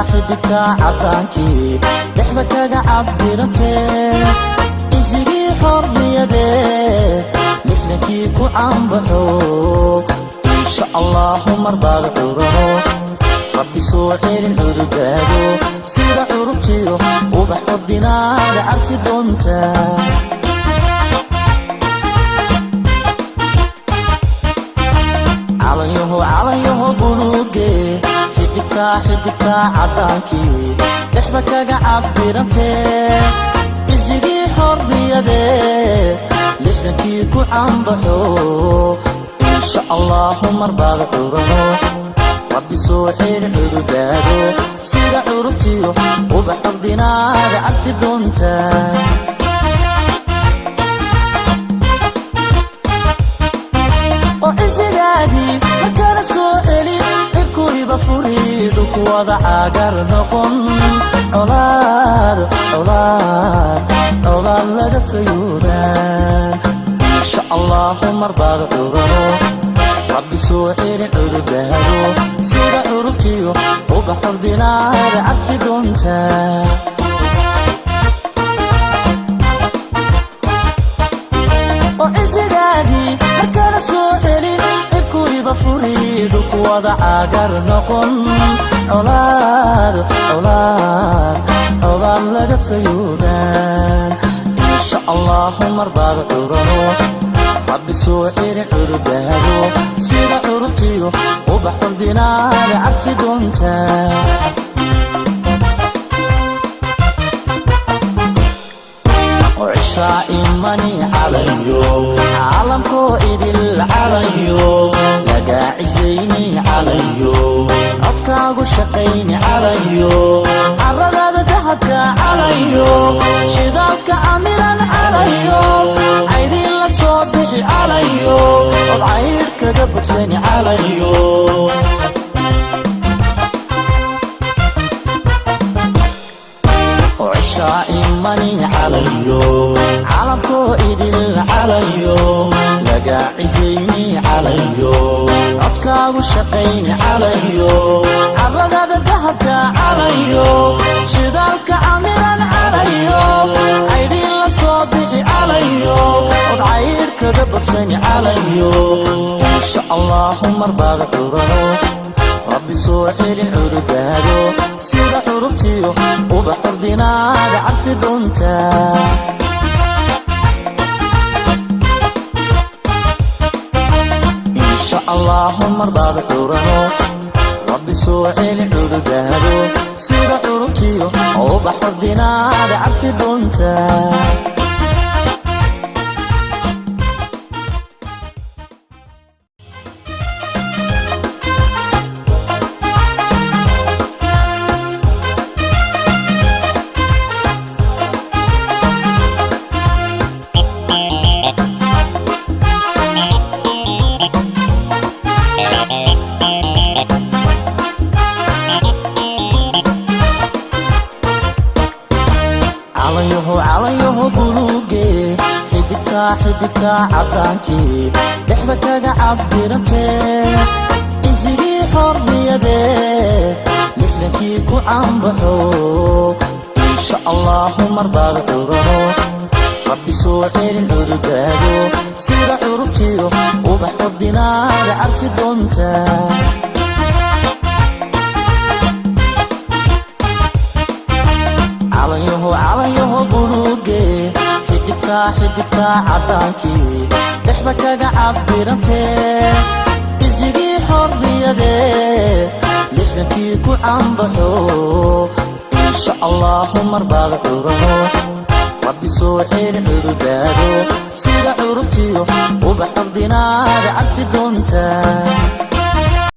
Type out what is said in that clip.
Xidigta caddaankii dhexda kaga cabirantee, isigii xorriyadee, 60-kii ku caanbaxo. Insha Allahu marbaad curano, Rabbi soo celin cududaado, sida curubtiyo ubax ordinaada carfi doonta. Calanyaho, calanyaho buluuge, xidigta, xidigta caddaankii dhexda kaga cabirantee, isigii xorriyadee, 60-kii ku caanbaxo. Insha Allahu marbaad curano, Rabbi soo celin cududaado, sida curubtiyo ubax ordinaada carfi doonta. Oo cisigaagii markala soo celi, cirkuiba furi, dhulku wada caagar noqon, colaad, colaad, colaad laga fayoobaan. Insha Allahu marbaad curano, Rabbi soo celin cududaado, sida curubtiyo ubax ordinaada carfi doonta. Oo cisigaagii markala soo celin, cirkuiba furi, dhulku wada caagar noqon, colaad, colaad, colaad laga fayoobaan. Insha Allahu marbaad curano, Rabbi soo celin cududaado, sida curubtiyo ubax ordinaada carfi doonta. Cishaa imani calayo, caalamkoo idil calayo, lagaa cisayni calayo, codkaagu shaqayni calayo, caradaada dahabka calayo, shidaalka camiran calayo, caydin la soo bixi calayo, od cayr kaga bogsani calayo. Cishaa imani calayo, caalamkoo idil calayo, lagaa cisayni calayo, codkaagu shaqayni calayo, caradaada dahabka calayo, shidaalka camiran calayo, caydin la soo bixi calayo, od cayr kaga bogsani calayo. Insha Allahu marbaad curano, Rabbi soo celin cududaado, sida curubtiyo ubax ordinaada carfi doonta. Insha Allahu marbaad curano, Rabbi soo celin cududaado, sida curubtiyo ubax ordinaada carfi doonta. Calanyaho, calanyaho buluuge, xidigta, xidigta caddaankii dhexda kaga cabirantee, isigii xorriyadee, 60-kii ku caanbaxo. Insha Allahu marbaad curano, Rabbi soo celin cududaado, sida curubtiyo ubax ordinaada carfi doonta. Calanyaho, calanyaho buluuge, xidigta, xidigta caddaankii dhexda kaga cabirantee, isigii xorriyadee, 60-kii ku caanbaxo. Insha Allahu marbaad curano, Rabbi soo celin cududaado, sida curubtiyo ubax ordinaada carfi doonta.